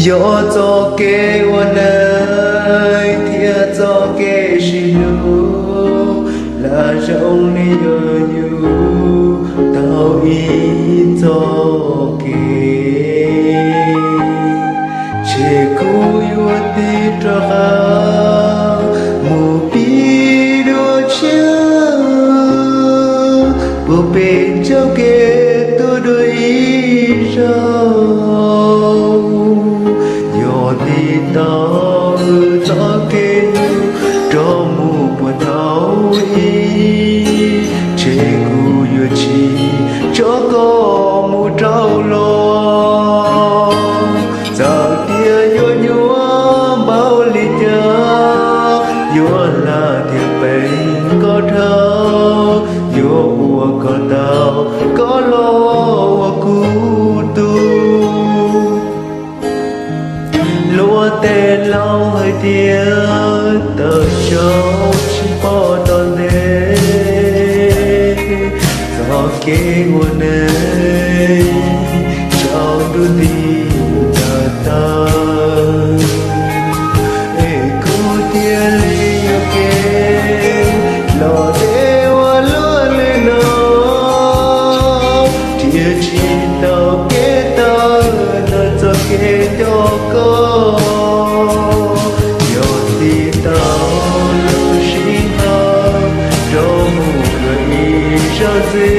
Yog txoj kev ua neej thiab txoj kev sib hlub, lam zoo li yog yus taug ib txoj kev. Ces kuv yuav tig rov qab mus pib dua tshiab, puas peb txoj kev tuaj dua ib zaug. Yog tig tau txoj kev rov mus puag thaum ub, ces kuv yuav tsis tso koj mus rau los. Txawm tias yuav nyuaj npaum li cas, yuav hlub thiab peb koj dhau, yuav ua kom tau koj los ua kuv tug. Luag tej laus hais tias tawm tsam tsis pom tom ntej, txoj kev ua neej tsaus ntuj nti ntawm tawg. Es kuv thiaj li yuav kev los deb ua luaj li no, nrhiav tsis tau kev tawm los txoj kev coj koj. Yog tig tau lub sij hawm rov mus kawm ib zaug ntxiv,